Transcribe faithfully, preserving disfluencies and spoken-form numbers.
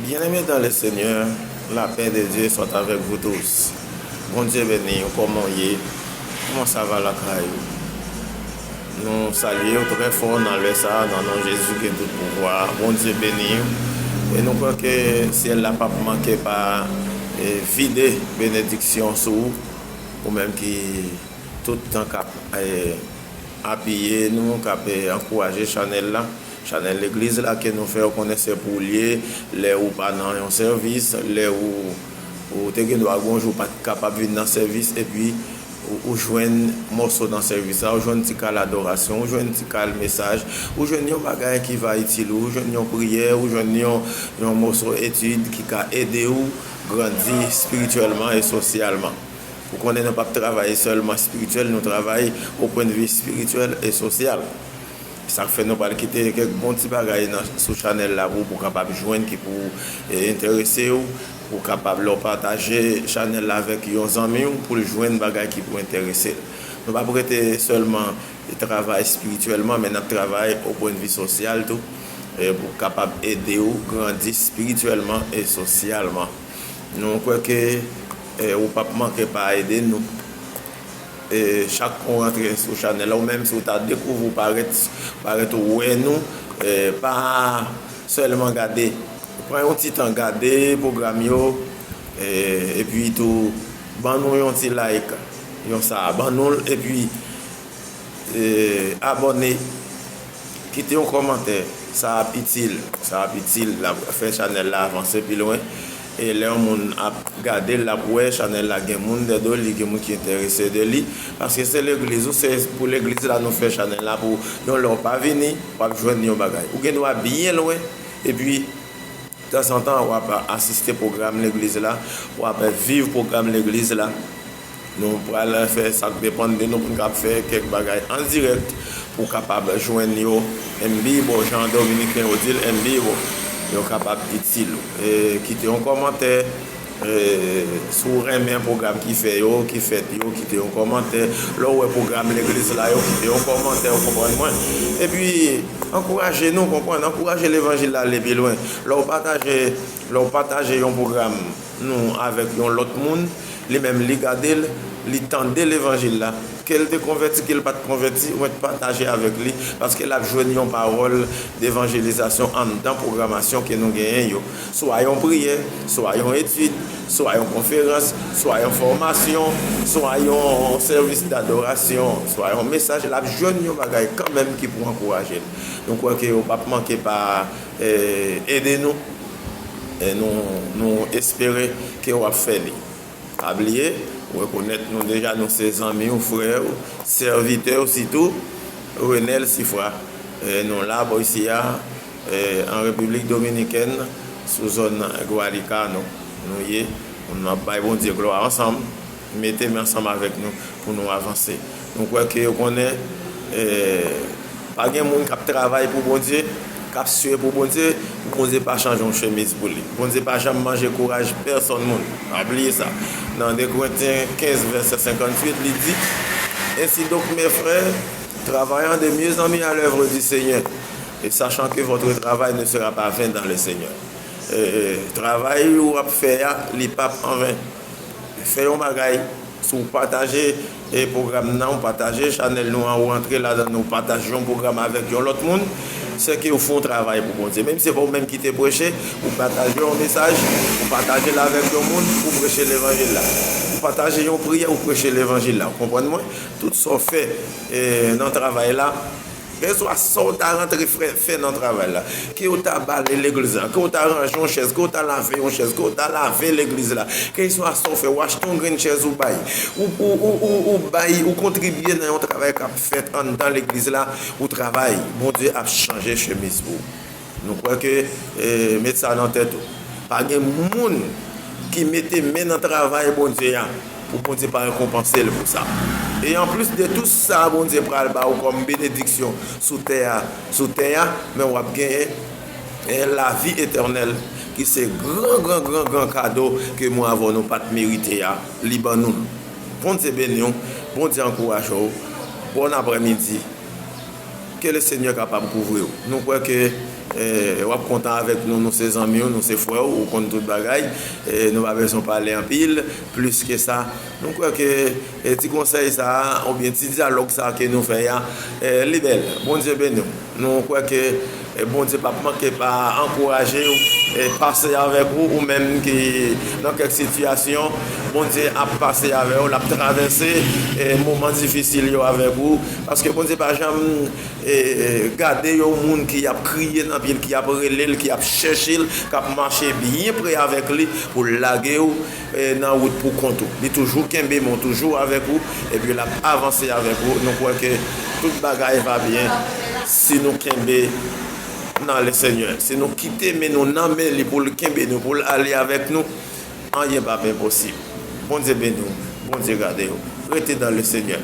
Bien-aimés dans le Seigneur, la paix de Dieu soit avec vous tous. Bondye beni w, kòman w ye? Kòman sa va lakay ou? Nou salye w trè fò nan lè sa a, nan non Jezi ki gen tout pouvwa. Bondye beni w. E nou kwè ke syèl la p ap manke pa e, vide benediksyon sou ou, ou menm ki tout tan k ap e, apiye nou, k ap e, ankouraje chanèl la. Chanèl legliz la ke nou fè w konnen se pou w li ye, lè ou pa nan yon sèvis, lè ou, ou te gen dwa gon jou ou pa t kapab vin nan sèvis, epi ou, ou jwenn mòso nan sèvis la, ou jwenn ti kal adorasyon, ou jwenn ti kal mesaj, ou jwenn yon bagay ki va itil ou, ou jwenn yon priyè, ou jwenn yon, yon mòso etid ki ka ede w grandi espirityèlman e sosyalman. Ou konnen nou p ap travay sèlman espirityèl, nou travay o pwennvi espirityèl e sosyal. Sa k fè nou pral kite kèk bon ti bagay nan, sou chanèl la pou, pou w kapab jwenn, ki pou e, enterese w, pou w kapab lè w pataje chanèl la avèk yon zanmi w, pou l jwenn bagay ki pou enterese l. Nou p ap rete sèlman travay espirityèlman, men n ap travay o pwennvi sosyal tou, e, pou kapab ede w grandi espirityèlman e sosyalman. Nou kwè ke e, ou p ap manke pa ede nou. E, chak kou w rantre sou chanèl la, ou menm si w ta dekouvri w parèt, parèt ou wè nou, e, pa sèlman gade. Pran yon ti tan gade pwogram yo, e, epi tou ban nou yon ti like, yon sa, ban nou l, epi e, abòne, kite yon kòmantè, sa ap itil, sa ap itil, l ap fè chanèl la avanse pi lwen. E lè yon moun ap gade l, l ap wè chanèl la gen moun dèdo li, gen moun ki enterese de li. Paske se legliz ou, se pou legliz la nou fè chanèl la pou yon lè w pa vini, w ap jwenn yon bagay. Ou gen dwa byen lwen, epi tanzantan, w ap asiste pwogram legliz la, w ap viv pwogram legliz la. Nou pral fè sa k depann de nou pou n kab fè kèk bagay an dirèk pou kapab jwenn yo en vivo, jan Dominiken yo di l, en vivo. Yo kapab itil ou. E, kite yon kòmantè, e, si w renmen pwogram ki fè yo, ki fèt yo, kite yon kòmantè. Lè w wè pwogram legliz la yo, kite yon kòmantè, ou konprann mwen. Epi, ankouraje nou, konprann, ankouraje levanjil la ale pi lwen. Lè w pataje, lè w pataje yon pwogram nou avèk yon lòt moun, li menm li gade l, li tande levanjil la, ke l te konvèti, ke l pa t konvèti, ou mèt pataje avèk li, paske l ap jwenn yon pawòl devanjelizasyon anndan pwogramasyon ke nou genyen yo. Swa yon priyè, swa yon etid, swa yon konferans, swa yon fòmasyon, swa yon sèvis dadorasyon, swa yon mesaj, l ap jwenn yon bagay kanmenm ki pou ankouraje l. Nou kwè ke yo p ap manke pa, e, ede nou. E nou, nou espere ke w ap fè li. Pa bliye, ou rekonèt nou deja, nou se zanmi w, frè w, sèvitè w sitou, Renel Sifra. E nou la, bò isi a, e, an Repiblik Dominikèn, sou zòn Gualica, nou, nou ye. Nou ap bay Bondye glwa ansanm, mete men ansanm avèk nou pou nou avanse. Nou kwè ke yo konnen, e, pa gen moun k ap travay pou Bondye, k ap siye pou Bondye, pou Bondye pa chanje yon chemiz pou li. Bondye pa janm manje kouraj pèsonn moun. Pa bliye sa. Nan de Korentyen kenz, vèsè senkantuit, li di, Ainsi donc, mes frères, travaillant de mieux en mieux à l'œuvre du Seigneur, et sachant que votre travail ne sera pas vain dans le Seigneur. E, e, travay ou ap fè a, li p ap anven. Fè yon bagay, si w pataje, e, pwogram nan, ou pataje chanèl nou an, ou antre ladan, ou pataje yon pwogram avèk yon lòt moun, se ke ou fè yon travay pou Bondye. Menm si se pa ou menm ki te preche, ou pataje yon mesaj, ou pataje l avèk yon moun, ou preche levanjil la. Ou pataje yon priyè, ou preche levanjil la. Ou konprann mwen? Tout sa w fè, e, nan travay la, kèlkeswa sa w ta rantre fè, fè nan travay la, ke w ta bale legliz la, ke w ta ranje yon chèz, ke w ta lave yon chèz, ke w ta lave legliz la, kèlkeswa sa w fè, w achte yon grenn chèz ou bay, ou, ou, ou, ou, ou bay, ou kontribye nan yon travay k ap fèt anndan legliz la, ou travay, Bondye ap chanje chemiz pou ou. Nou kwè ke, e, met sa nan tèt ou. Pa gen moun ki mete men nan travay Bondye a pou Bondye pa rekonpanse l pou sa. E anplis de tout sa Bondye pral ba ou kòm benediksyon sou tè a, sou tè a, men w ap genyen, e, lavi etènèl ki se gran, gran, gran, gran kado ke mwen avè w nou pa t merite a, li ban nou l. Bondye beni w, Bondye ankouraje w. Bon aprèmidi. Ke le Senyè kapab kouvri w. Nou kwè ke eh, w ap kontan avèk nou, nou se zanmi w, nou se frè w, ou konn tout bagay, eh, nou pa bezwen pale anpil, plis ke sa. Nou kwè ke eh, ti konsèy sa a, oubyen ti dyalòg sa a ke nou fè a, eh, li bèl. Bondye beni w. Nou kwè ke eh, Bondye p ap manke pa ankouraje w, eh, pase avèk ou, ou menm ki nan kèk sitiyasyon, Bondye ap pase avè w, l ap travèse eh, moman difisil yo avèk ou, paske Bondye pa janm eh, gade yon moun ki ap kriye nan pye l, ki ap rele l, ki ap chèche l, k ap mache byen pre avèk li pou lage w eh, nan wout pou kont ou. Li toujou kenbe men w, toujou avèk ou, epi l ap avanse avèk ou. Nou kwè ke tout bagay va byen si nou kenbe nan le Senyè. Si nou kite men nou nan men li pou l kenbe nou, pou l ale avèk nou, anyen p ap enposib. Bondye beni w, Bondye gade w. Rete nan le Senyè.